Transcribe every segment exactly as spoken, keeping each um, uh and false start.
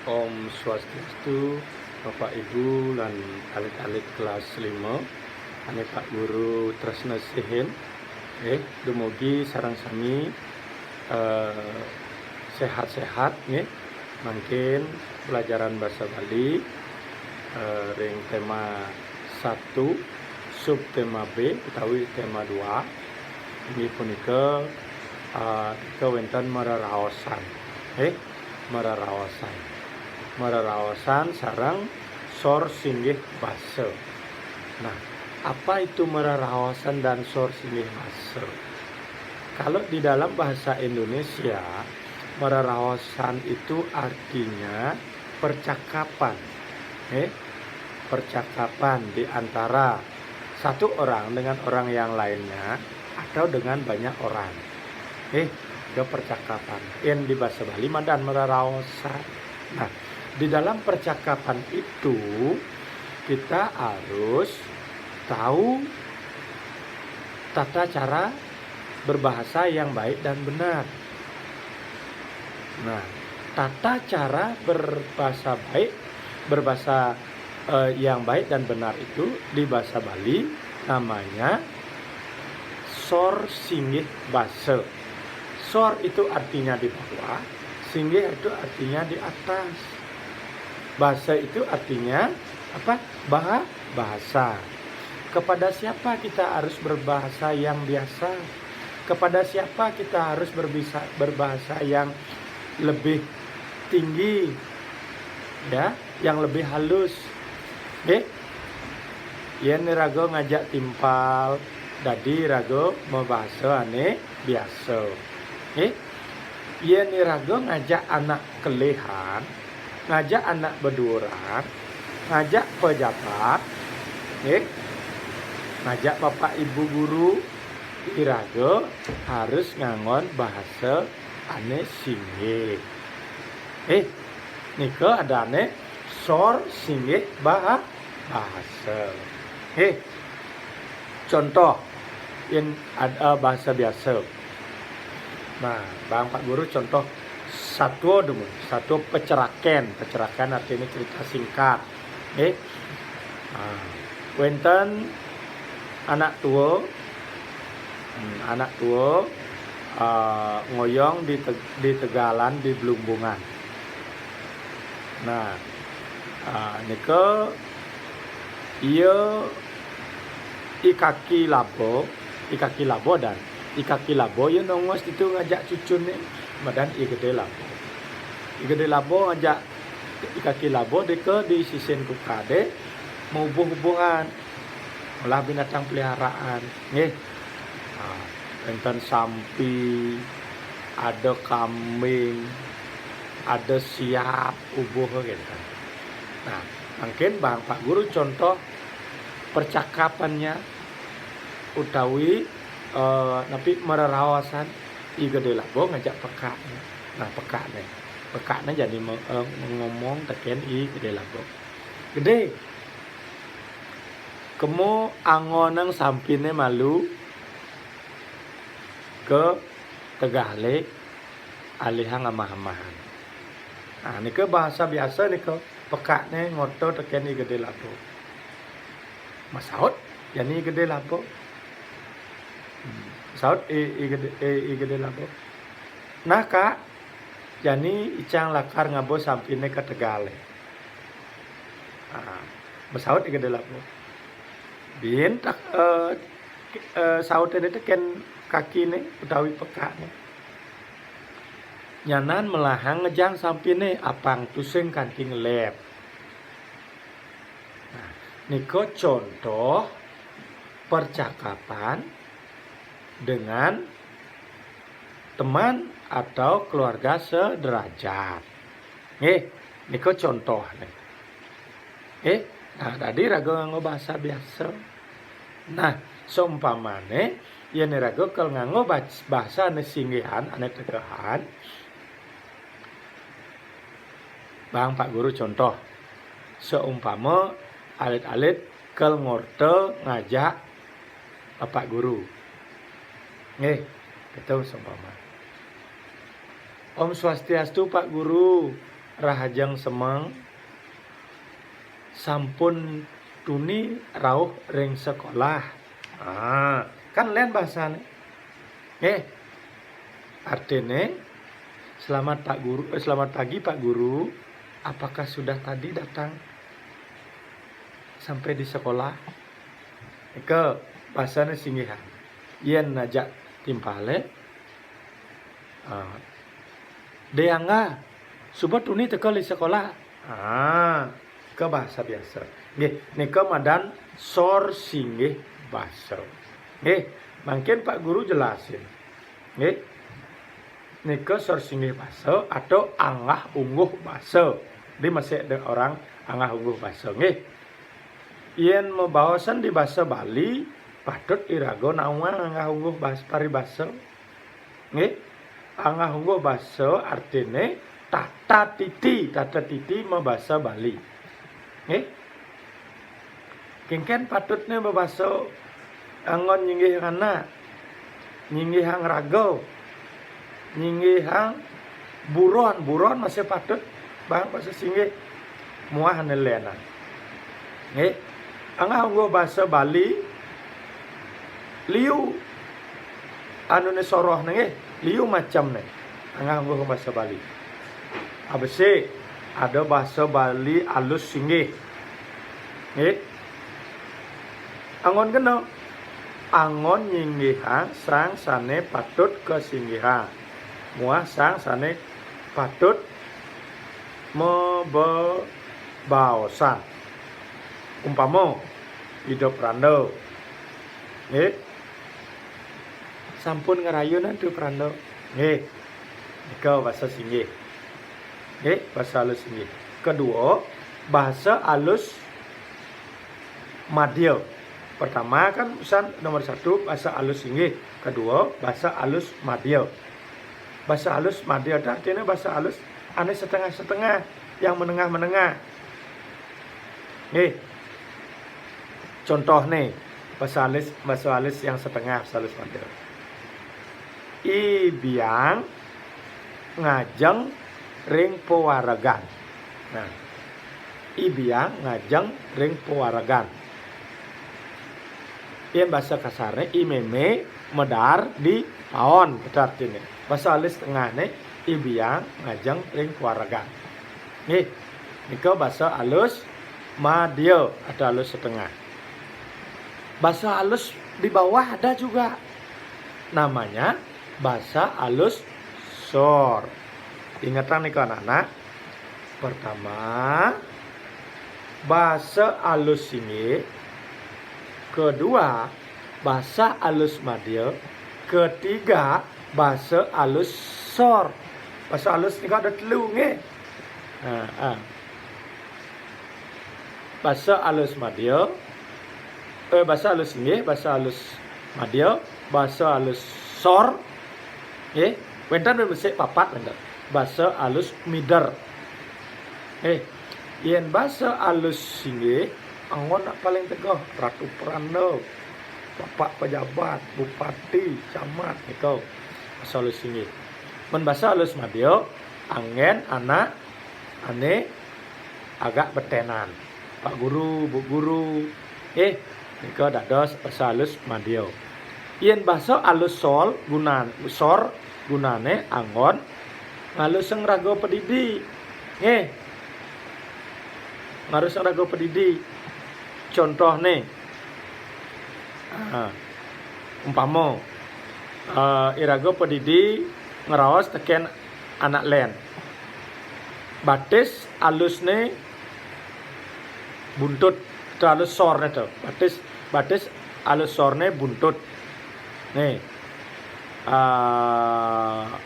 Om Swastiastu, Bapak Ibu lan alit-alit kelas lima, ane Pak Guru tresna sihin. Eh, dumugi sareng sami, eh, sehat-sehat nggih. Mangkin pelajaran basa Bali, eh, ring tema satu, subtema B utawi tema dua, inggih punika, eh, kawéntenan mararaosan. Eh, mararaosan. Mararaosan sareng sor singgih basa. Nah, apa itu mararaosan dan sor singgih basa? Kalau di dalam bahasa Indonesia, mararaosan itu artinya percakapan. Eh, percakapan di antara satu orang dengan orang yang lainnya atau dengan banyak orang. Eh, ke percakapan. Yang di bahasa Bali madan mararaosan. Nah, di dalam percakapan itu kita harus tahu tata cara berbahasa yang baik dan benar. Nah, tata cara berbahasa baik, berbahasa, eh, yang baik dan benar itu di bahasa Bali namanya sor singgih basa. Sor itu artinya di bawah, singgih itu artinya di atas. Basa itu artinya apa? Bah-, bahasa. Kepada siapa kita harus berbahasa yang biasa? Kepada siapa kita harus berbisa-, berbahasa yang lebih tinggi, ya, yang lebih halus? Eh, yen iraga ngajak timpal, dadi iraga mabahasa ane biasa. Eh, yen iraga ngajak anak kelihan, ngajak anak beduuran, ngajak pejabat, eh, ngajak bapak ibu guru, iraga harus nganggon bahasa ane singgih. Eh, nika adane sor singgih bah-, bahasa. Eh, contoh, yen ad-, eh, bahasa biasa. Nah, bang Pak Guru contoh satua dumun, satua peceraken. Peceraken artine cerita singkat. Eh, ah, wenten anak tua, hmm, anak tua, ah, ngoyong di Teg-, di Tegalan, di Blumbungan. Nah, ah, nika ia I Kaki Labo, I Kaki Labo dan I Kaki Labo ia nongos ditu ngajak cucunne, madan I Gede Labo. I Gede Labo ngajak I Kaki Labo deka di sisin kukade, maubuh-ubuhan, olah binatang peliharaan, nggih. Ah, wenten sampi, ada kambing, ada siap, ubuh gitu. Nah, mungkin bang Pak Guru contoh percakapannya utawi, eh, napi mararaosan I Gede Labo ngajak pekakne. Nah, pekakne. Pekakne jani me-, eh, ngomong teken I Gede Labo. Gede, kemo angonang sampine malu ke Tegale alihang amah-amahan. Nah, nika bahasa biasa nika, pekakne ngorta teken I Gede Labo. Masaut jani I Gede Labo. Hmm, saut I, I Gede, I, I Gede Labo. Nah, Kak, jani icang lakar ngaba sampine ka Tegale. Ah, masaut I Gede Labo. Bin tak, eh, eh, saute ne teken kakine utawi pekakne. Nyanan melahang ngejang sampine apang tusing kanti ngelep. Nah, nika contoh percakapan dengan teman atau keluarga sederajat. Nggih, nika contohne. Nggih, nah, dadi raga nganggo basa biasa. Nah, saumpamane yen iraga kal nganggo bah-, basa ane singgihan, ane tekehan, bang Pak Guru contoh. Saumpama alit-alit kal ngorta ngajak Bapak Guru. Nggih, gitu saumpama. Om Swastiastu, Pak Guru. Rahajeng semeng, sampun tuni rauh ring sekolah. Ah, kan lén bahasané. Nggih. Artiné, "Selamat Pak Guru, eh, selamat pagi Pak Guru. Apakah sudah tadi datang sampai di sekolah?" Nika bahasané singgihan. Yén ngajak timpalé, ah, "Dé Angga, suba tuni teka di sekolah." Ah, nika bahasa biasa. Nggih, nika madan sor singgih basa. Nggih, mangkin Pak Guru jelasin. Nggih. Nika sor singgih basa atau anggah ungguh basa. Di masih ada orang anggah ungguh basa. Nggih. Yén mabaosan di basa Bali, patut iraga nawang anggah ungguh bas-, paribasa. Nggih. Anggah ungguh basa artiné tata titi, tata titi mabasa Bali. Nggih. Kénkén patutné mabasa anggon nyinggih anak, nyinggihang raga, nyinggihang buron, buron masih patut bang basa singgih muah ané lénan. Nggih. Anggah ungguh basa Bali liu anuné sorohné nggih, liu macemné. Anggah ungguh basa Bali. Abesik, ada basa Bali alus singgih. Nggih. Anggon kena, anggon nyinggihang sang sané patut kasinggihang. Muah sang sané patut mabebaosan. Umpama, Ida Pranda. Nggih. Sampun ngrayunan tu Pranda. Nggih. Nika basa singgih. Nggih, basa alus singgih. Kedua, basa alus madya. Pertama kan pesan nomor satu basa alus singgih. Kedua, basa alus madya. Basa alus madya itu artinya basa alus ané setengah-setengah, yang menengah-menengah. Nggih. Contohné, basa alus, basa alus yang setengah, basa alus madya. I Biang ngajeng ring pawaregan. Nah, I Biang ngajeng ring pawaregan. Yén basa kasarné, I Mémé medar di paon, kéto artiné. Basa alus tengahné, I Biang ngajeng ring pawaregan. Nggih, nika basa alus madya atau alus setengah. Basa alus di bawah ada juga. Namanya basa alus sor. Ingetang nika anak-anak. Pertama, basa alus singgih. Kedua, basa alus madya. Ketiga, basa alus sor. Basa alus nika ada telu nggih. Ha, ha. Basa alus madya, eh, basa alus singgih, basa alus madya, basa alus sor, nggih, wénten besik papat wénten. Basa alus mider. Nggih, yén basa alus singgih, anggon nak paling tegeh, Ratu Pranda, Bapak pejabat, bupati, camat, nika basa alus singgih. Mén basa alus madya, anggén anak ané agak betenan. Pak Guru, Bu Guru, eh, nika dados basa alus madya. Yén basa alus sol gunan-, sor gunané anggon ngalusang raga padidi. Nggih. Ngalusang raga padidi. Contohné, ah, umpama, ah, iraga padidi ngraos tekén anak lén. Batis alusné buntut, to alus sorné to. Batis, batis alus sorné buntut. Nih. Ah,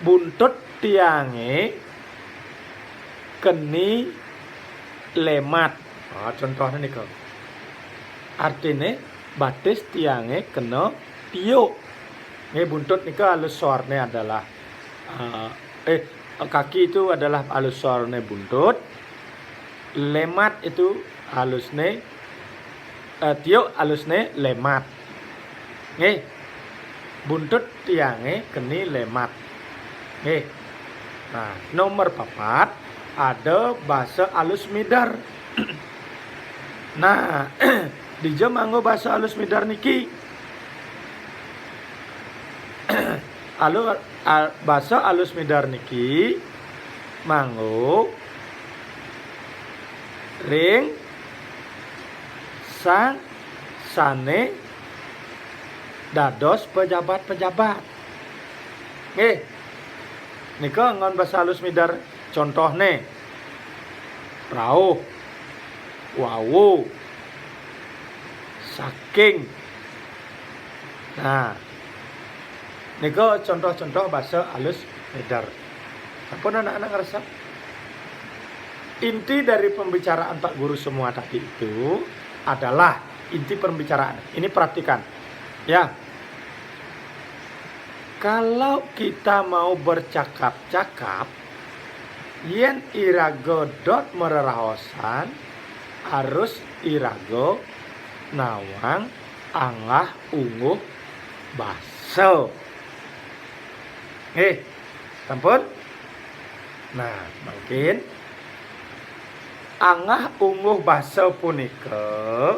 buntut tiangé keni lemat. Ah, contohné nika. Artiné batis tiangé kena tiuk. Nggih, buntut nika alus sorné adalah, ah, eh, kaki itu adalah alus sorné buntut. Lemat itu alusné, eh, tiuk alusné lemat. Nggih. Buntut tiangé keni lemat. Nggih. Nah, nomor papat, ada basa alus mider. Nah, dija manggo basa alus mider niki? Alu-, al-, basa alus mider niki manggo ring sang sane dados pejabat-pejabat. Nggih. Nika anggon basa alus mider, contohne, rauh, wau, saking. Nah, nika contoh-contoh basa alus mider. Sampun anak-anak ngresep? Inti dari pembicaraan Pak Guru semua tadi itu adalah inti pembicaraan. Ini perhatikan, ya. Kalau kita mau bercakap-cakap, yen iraga dot mareraosan, harus iraga nawang anggah ungguh basa. Nggih, sampun? Nah, mangkin anggah ungguh basa punika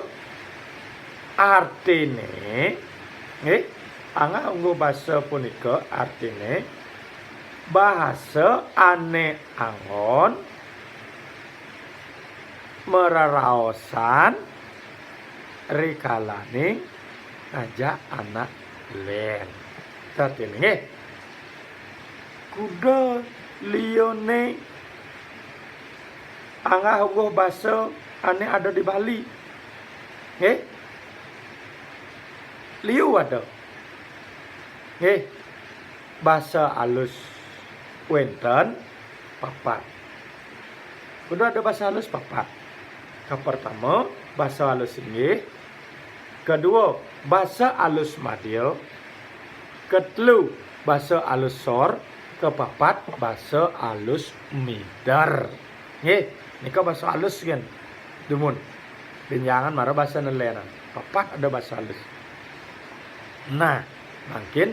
artine, nggih, anggah ungguh basa punika artine bahasa ane anggon mareraosan rikalaning ngajak anak len. Artine, nggih. Kuda liyane anggah ungguh basa ane ada di Bali. Nggih. Liu ada. Nggih. Basa alus wenten papat. Kuda ada basa alus papat. Kapertama, basa alus inggih. Kedua, basa alus madya. Ketelu, basa alus sor. Kepapat, basa alus mider. Nggih, nika basa alus kan. Dumun. Benjangan mara basa nelenan. Papat ada basa alus. Nah, mangkin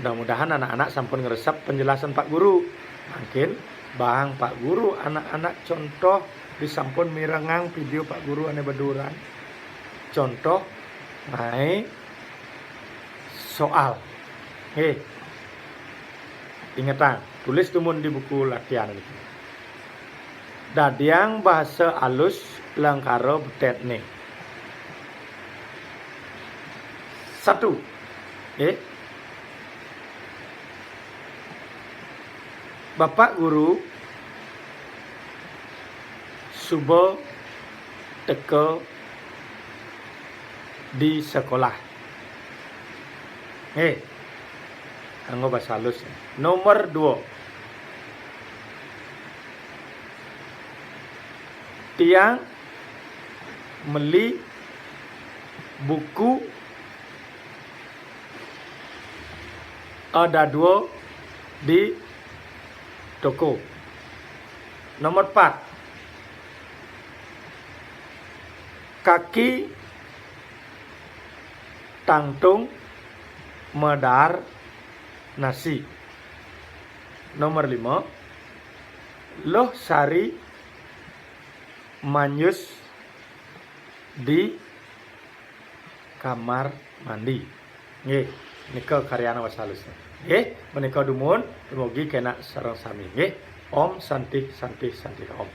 mudah-mudahan anak-anak sampun ngresep penjelasan Pak Guru. Mangkin bang Pak Guru anak-anak contoh disampun mirengang video Pak Guru ane beduran. Contoh ngae soal. Nggih. Ingetang, tulis dumun di buku latihan niki. Dadiang basa alus lengkara betetne. Satu. Nggih. Bapak Guru suba teka di sekolah. Nggih. Kanggo basa alus. Nomor dua. Tiang meli buku ada dua di toko. Nomor empat. Kaki tangtung medar nasi. Nomor lima. Loh Sari manjus di kamar mandi. Nggih, nika karyana basa alus. Nggih, menika dumun, dumugi kena sareng sami. Nggih, Om Santi, Santi, Santi Om.